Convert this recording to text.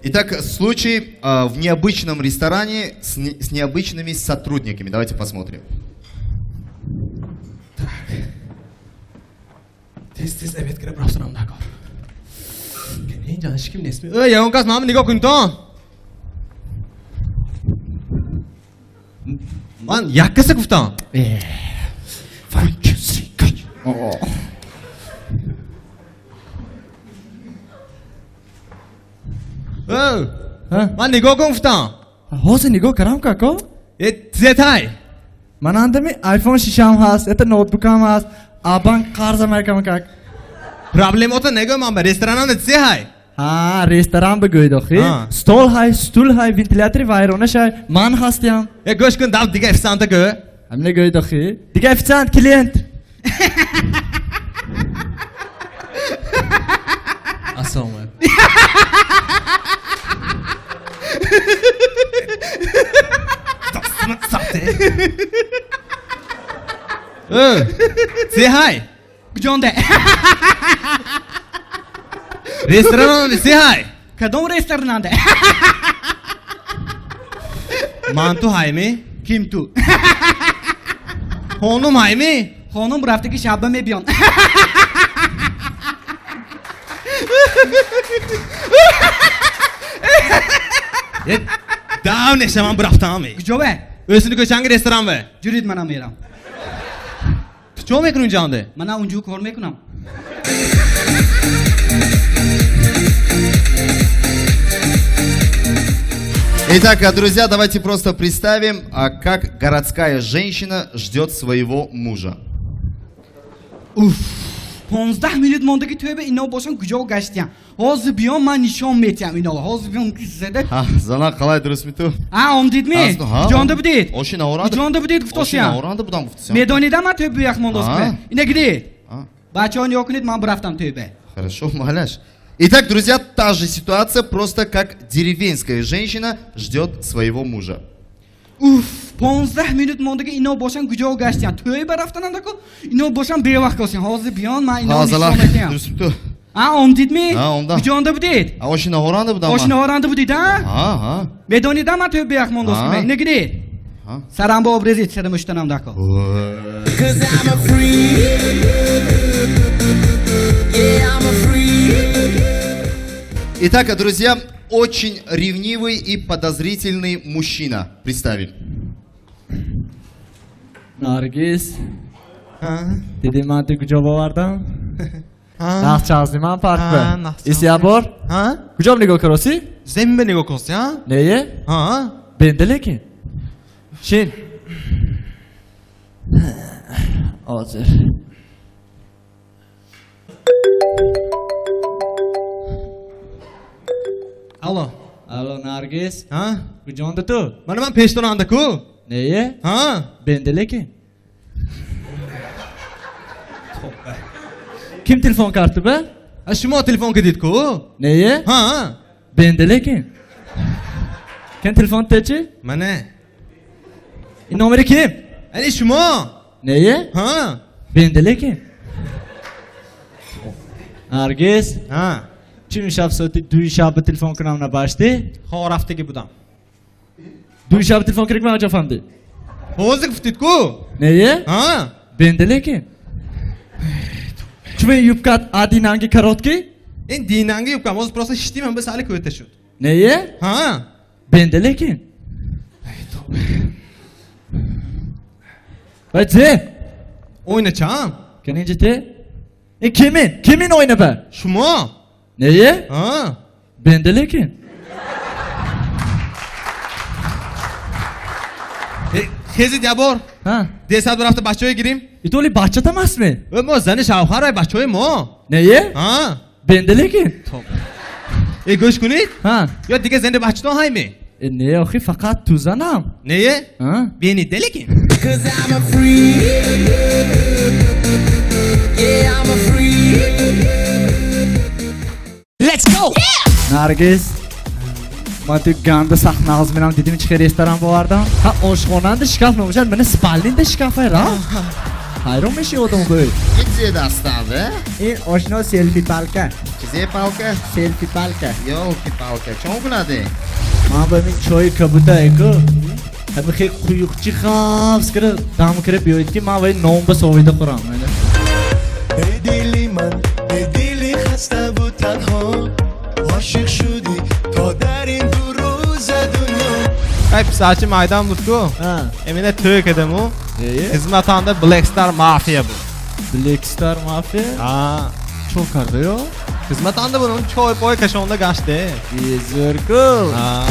Итак, случай в необычном ресторане с необычными сотрудниками. Давайте посмотрим. Тез тез обед кира биростонам накор. Инҷа ҳеч ким нест. Эй, ягон кас ман нигоҳ кунтон. Ман як каса гуфтам. One, two, three, go. Эй, ман нигоҳ кун гуфтам. Ҳозир нигоҳ карам, како? Э, тизетай. Ман андами iPhone шишам ҳаст, это ноутбукам ҳаст, а банк қарзам якам как. Проблемота нагӯ ман ба ресторананда тизе ҳай. Ҳа, ресторан бигӯед охи. А. Стол ҳай, стул ҳай, вентилятори вайрона шай, ман ҳастям. Э, гӯш кун, дав дига официанта гӯ. Ҳамина гӯед охи. Дига официант, клиент. Ассалому алайкум. Э, тизе ҳай. Куҷонде? Ресторананда тизе ҳай. Кадом ресторананде? Ман ту ҳайми? Ким ту? Хонум ҳайми? Хонум рафтаги, шаба мебиён. Э, дав неша ман бирафтам. Куҷове? Ӯсини кӯчанги ресторан ве. Ҷурид, манам мерам. Ту чо мекунӣ унҷанде? Мана унҷу кор мекунам. Итак, друзья, давайте просто представим, как городская женщина ждет своего мужа. Уф, 15 минут мондаги тӯба, ино бошам куҷо гаштиям? Ҳозир биём, ман нишон метиҳам ино. Ҳозир биём зада. А, зана, қалай, дурустми ту? А, омдидми? Куҷонда будед? Оши наоранда. Куҷонда будед, Оши гуфтосиям? наоранда будам, гуфтосиям. Медонидам, ман тӯба ях мондост. А. Ина гиред. А. Бачаҳо, нигоҳ кунед, ман бирафтам тӯба. Хорошо, маляш. Итак, друзья, та же ситуация, просто как деревенская женщина ждет своего мужа. Уф, 15 минут мондаги, ино бошам куҷо гаштиям? Тӯйба рафтанандаку, ино бошам бевақт косиям. Ҳозир биён, ман ино А, зала, нишон метиҳам. дурустми ту? А, омдидми? А, омдам. Куҷонда будед? А, оши наоранда будам. Оши наоранда будед, а? А, а. Медонидам, ман тӯба ях мондост. А. Ина гиред. А. Сарам ба обрезид, сара муштанам дако. 'Cause I'm a freak. Yeah, I'm a freak. Итак, друзья, очень ревнивый и подозрительный мужчина. Представим. Наргиз. Дидӣ, ман ту куҷо бовардам? Нақчазни ман парк А, ба. нақчаз. Ис я бор? А? Куҷо нигоҳ кароси? Зембе нигоҳ кунси, а? Нее? А? Бенда лекин. Шин. Ҳозир. Алло. Алло, Наргиз. А? Куҷонда ту? Мана ман пештонанда ку. Нее? А? Бенда лекин. Ким телефон кард ту ба? А, шумо телефон кардид ку? Нее? А? Бенда лекин. Ким телефон течи? Мана. Ин номери ким? Ани шумо? Нее? А? Бенда лекин. Наргиз, А? чун шаб соати 2 шаб телефон кунам набаштӣ? Хо, рафтагӣ будам. 2 шаб телефон кирик, ман ҷо фаҳмдӣ? Ҳозир гуфтид ку? Нее? А? Бенда лекин. Чун юбкат адинанги короткий? Ин динанги юбкам, ҳозир просто шиштим, ба сали кӯта шуд. Нее? А? Бенда лекин. Вай зе? Ойначам? Канинҷа те? Ин кимин? Кимин ойна ба? Шумо? Нее? А? Бенда лекин. Э, хезид ябор. Ҳа? Десад рафта бачаҳое гирим? Итоли бачатам ҳастме? Э, мо зани шавҳарай бачаҳои мо. Нее? А? Бенда лекин. Э, гӯш кунед? Ҳа? Ё дига зани бачатон ҳайме? Э, не, охи, фақат ту занам. Нее? Ҳа? Бенид лекин. 'Cause I'm a freak. Yeah, I'm a freak. Let's go! Наргиз, ман ту ганда сахт нағз менам, дидим, чӣ хел ресторан бовардам? Ҳа, ошхонанда шкаф набошад, мана спальнинда шкафай рафт. Ҳайрон меши одам гӯй. Где достал, да? Ин ошно селфи палка. Зе палка? Селфи палка. Ёлки-палка. Чон кунаде? Ман ба мин чойи кабута эку. Ҳами хе quyuqchi хавз кира дам кира биёед ки ман вай нон ба совида хӯрам. Эй дили ман, эй дили хаставу танҳо, ошиқ шудӣ то дар ин ду рӯза дунё. Ай, писарчи майдон буд ку. Эмина тӯй кардаму. Хизматанда Black Star Mafia буд. Black Star Mafia? А, Чо карда ё? Хизматанда буд, он чой пой кашонда гаште. Зӯр ку. А.